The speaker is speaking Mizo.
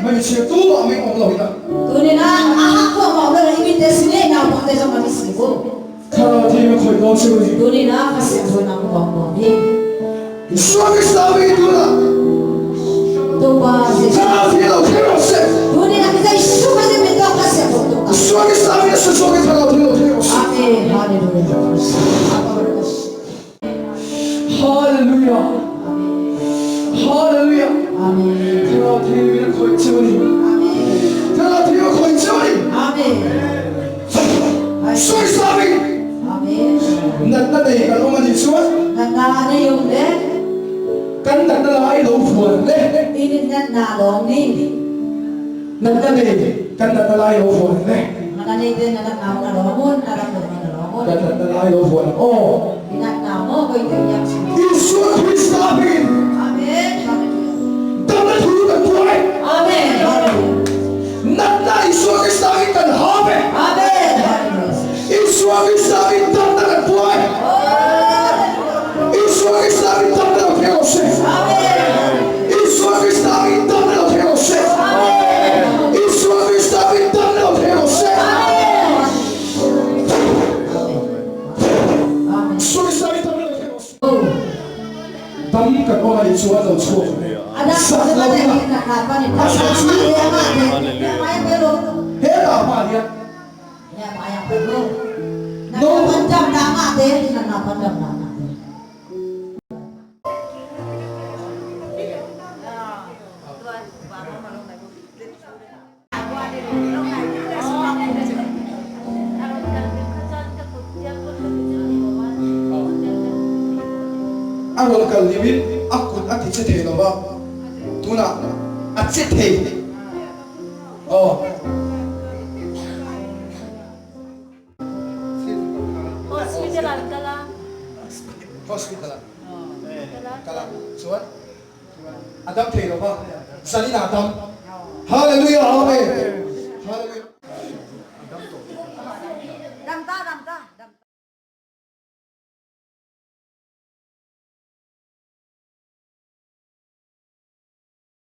Mai chhiar tu mah meng awm lo ina. Tunin a a hak pawh ma awm lo i mite si ngei naupang te zawng an i si bu. Thlarau thi ka khawih dawn cheu ni. Tunin a ka siam zawn ang bawng bawng hi. Isua Krista mi tunah. Tupa Jesu. Thlarau thi lo thlir rawh se. Tunin a kita Isu ka mi to ka siam bawk tu. Isua Krista mi a suzuki thlarau thi lo thlir rawh se. Amen. Hallelujah. Hallelujah. Hallelujah. Amen. Thlarau thi mi a khawih cheu ni. Amen. Thlarau thi a khawih cheu ni. Amen. Isua Krista mi. Amen. Natna nei kan awm a nih chuan. Natna nei awm le. Kan natna lai lo vuan le. Inin natna lawng ni. Natna nei kan natna lai lo vuan le. Natna nei te natna na lawng na ram na lawng. Kan natna lai lo vuan aw. Natna mo koi te yak. Isua Krista hmingin. Amen. Damna thu kan tuai. Amen. Natna Isua Krista hmingin kan hap e. Amen. Isua Krista hmingin damna kan tuai. Isua Krista hmingin damna lo thleng rawh se. Amen. Isua Krista hmingin damna lo thleng rawh se. Amen. Isua Krista hmingin damna lo thleng rawh se. Amen. Amen. Isua Krista hmingin damna lo thleng rawh se. Dam kan awm a nih chuan lo chhuak ang e. Zak lo ila. A chhan chu hetah hma hian no. A rawn kal limin a kut a ti che thei lo va, tunah a che thei. Aw. Hospital ah kal a. Hospital ah kal a chuan a dam thei lo va, zanin ah dam. Hallelujah Amen. Hallelujah. Dam ta dam ta.